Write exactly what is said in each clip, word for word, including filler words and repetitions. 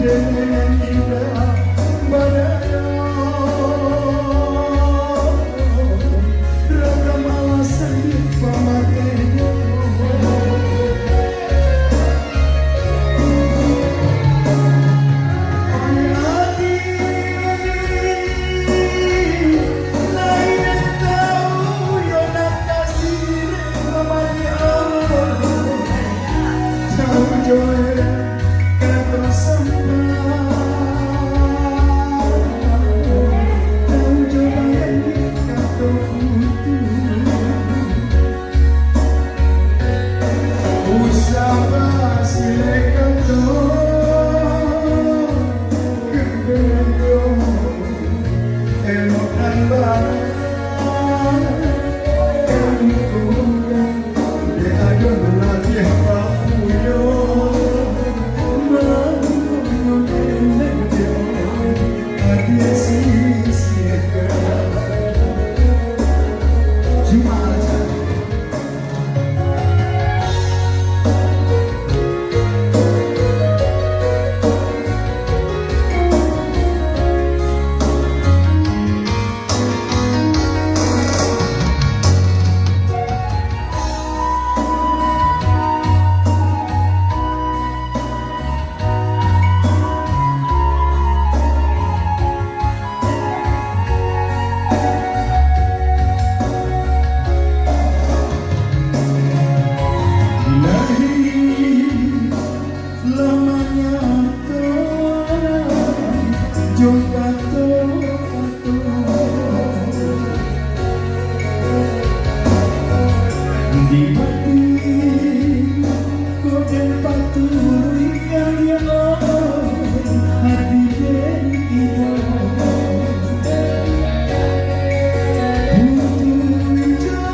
Dengan indah badayo, ragam alasan pamatenyo. Oi ati, lai den tau yo nan tasirek mamanih Allah. Tau jo kato sampah, tau jo kato putuih. Usah basilek kato, kandang yo, elok nan bana, kamu kurang. Lah manyato jo kato-kato di batin, kok den paturuikan yo, ati den ibo. Putuih jo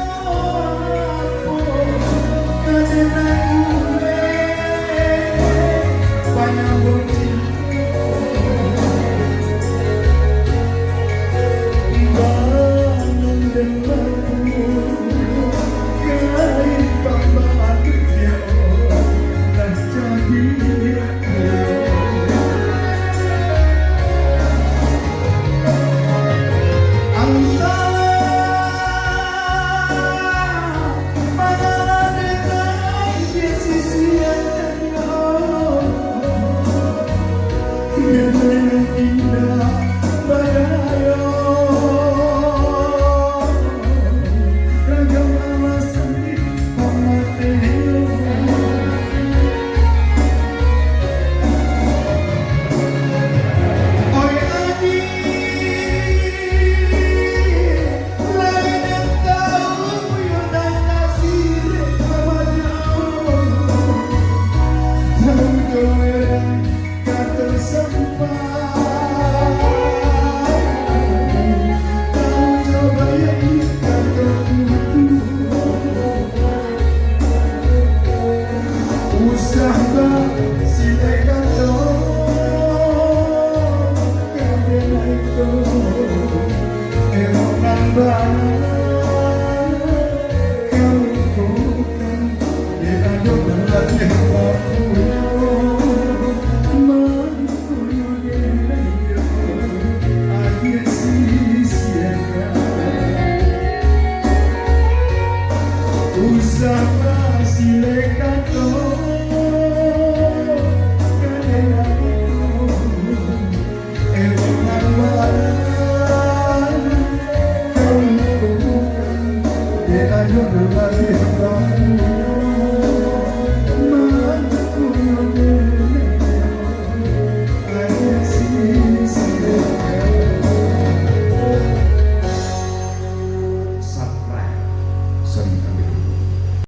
Usah basilek kato, kade naik tu, emang nan bana, kamu bukan, dia ado nan latiah bakuyo, mangkuyo dia naik, agiah sisiakan. Usah basilek kato,